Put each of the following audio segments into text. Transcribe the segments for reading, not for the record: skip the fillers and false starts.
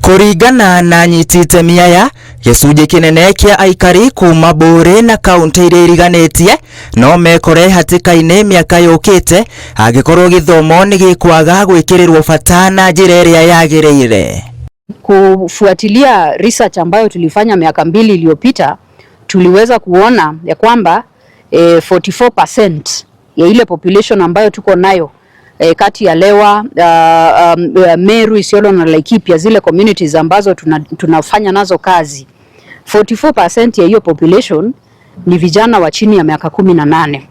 Kũringana na anyiti itemi aya, gĩcunjĩ kĩnene kĩa aikari kuma Mbũrĩ na kauntĩ iria iriganĩtie no mekore hatĩka-inĩ mĩaka yũkĩte angĩkorwo gĩthomo nĩ gĩkwaga gwĩkĩrĩrwo bata na njĩra ĩrĩa yagĩrĩire. Kufuatilia research ambayo tulifanya miaka 2 iliyopita, tuliweza kuona ya kwamba 44% ya ile population ambayo tuko nayo kati ya Lewa, Meru, Isiolo na Laikipia, zile communities ambazo tunafanya nazo kazi, 44% ya hiyo population ni vijana wa chini ya miaka 18.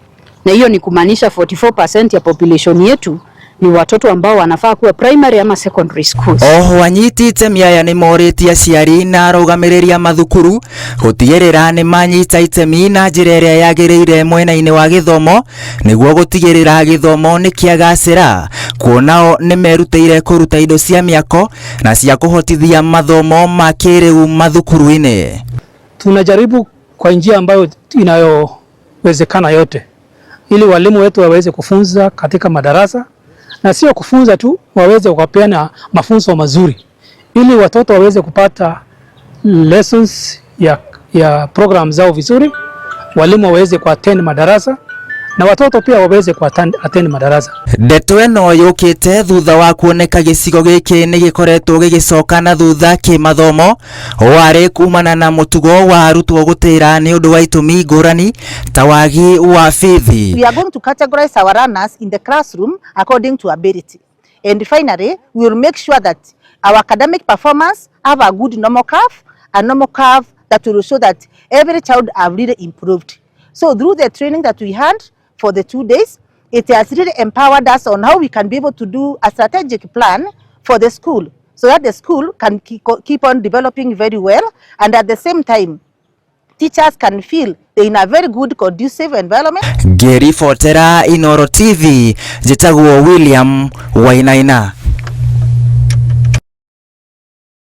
Na hiyo ni kumaanisha 44% ya population yetu ni watoto ambao wanafaa kuwa primary ama secondary schools. Oho anyiti itemi aya nĩ morĩtie aciari na arũgamĩrĩri a mathukuru gũtigĩrĩra nĩ manyita itemi na njĩra ĩrĩa yagĩrĩire mwena-inĩ wa gĩthomo nĩguo gũtigĩrĩra gĩthomo nĩ kĩagacĩra, kuona o nĩ merutĩire kũruta indo cia mĩako na cia kũhotithia mathomo ma kĩrĩu mathukuru-inĩ. Tunajaribu kwa njia ambayo inayowezekana yote ili walimu wetu waweze kufunza katika madarasa, na sio kufunza tu, waweze kupeana mafunzo mazuri ili watoto waweze kupata lessons ya program zao vizuri, walimu waweze kuattend madarasa na watoto pia waweze kuattend madarasa. Ndeto ĩno yũkĩte thutha wa kuoneka gĩcigo gĩkĩ nĩ gĩkoretwo gĩgĩcoka na thutha kĩmathomo warĩ kumana na mũtugo wa arutwo gũtĩra nĩ ũndũ wa itũmi ngũrani ta wagi wa bithi. We are going to categorize our learners in the classroom according to ability. And finally, we will make sure that our academic performance have a good normal curve, a normal curve that will show that every child have really improved. So through the training that we had for the 2 days, it has really empowered us on how we can be able to do a strategic plan for the school so that the school can keep on developing very well, and at the same time, teachers can feel they're in a very good conducive environment. Ngĩribotera Inooro TV, njĩtagwo William Wainaina.